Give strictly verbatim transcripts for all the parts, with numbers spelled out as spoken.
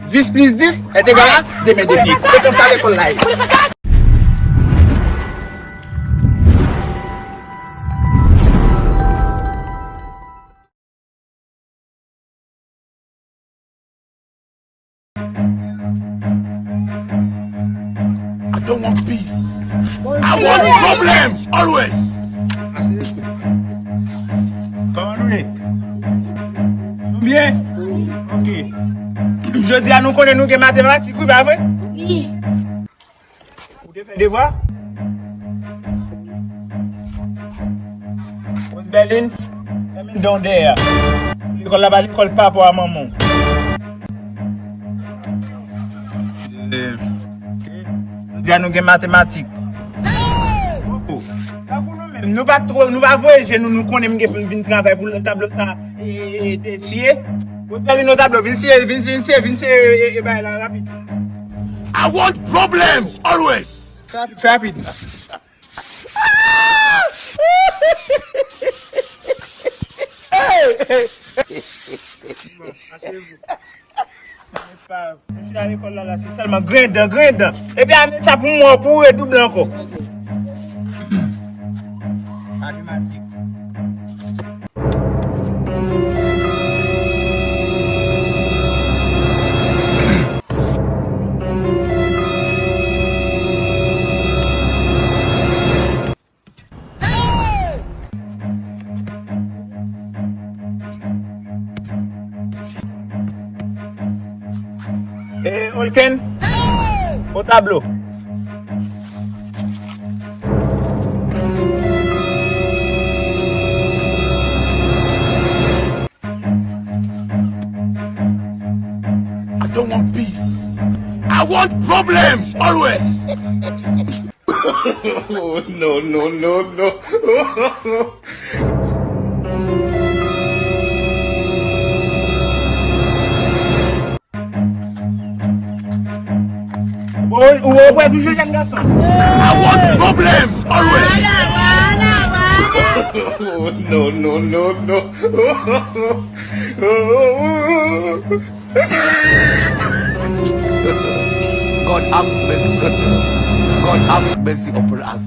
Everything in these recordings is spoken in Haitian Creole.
Dis plis dis est égal à de men de pye. Se konsa lekòl la ye. I don't want peace. I want problems always. Kòman nou ye? Nou byen? Ok. Jodi a nou konnen nou gen matematik, wi, pa vre? Wi. Ou te fè devwa? Rose Berlin, fèmen dan w dèyè a. Lekòl la pa lekòl papa w a manman w. Eh, ok. Jodi a nou gen matematik. Poko. Tankou nou menm, nou pa twò, nou pa voye je nou, nou konnen m gen pou m vin travay pou tablo sa, e, e, e, te siye. Rose Berlin, nan tablo, vin siye, vin, vin siye, vin siye, e, e, e, bagay la, rapid. I want problems always. Fè rapid, fè rapid. Bon, aseye w. Epa, mesye a lekòl la, la, se sèlman grendan, grendan. Epi ane sa pou mwen, pou w redouble ankò. Matematik. E, Olken, o tablo. I don't want peace. I want problems always. Oh, no, no, no, no. Ou, ou, ou wè toujou jèn gason. I want problems always. Oh, no, no, no, no. God have mercy. God have mercy upon us.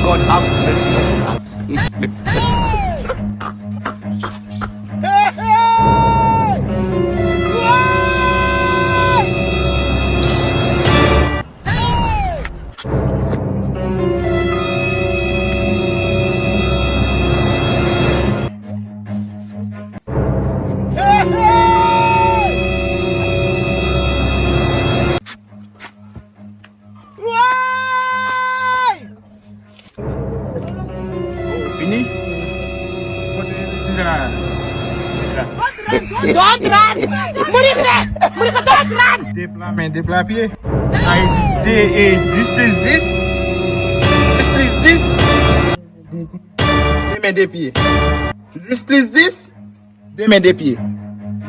God have mercy upon us. Oh, fini? Kote sila? Sila. Dòt rad! Mouri frè! Mouri frè, dòt rad! De pla men, de pla pye. Sa vle di de, e, dis plis dis. Dis plis dis. De men, de pye. Dis plis dis. De men de pye.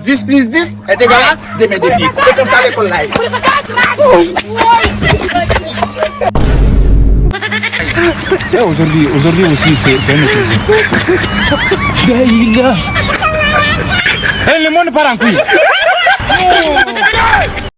Dis plis dis est égal à de men de pye. Se konsa lekòl la ye. Eh, aujourd'hui, aujourd'hui aussi, c'est, c'est un autre jour. Daïla. Eh, le monde part en couille.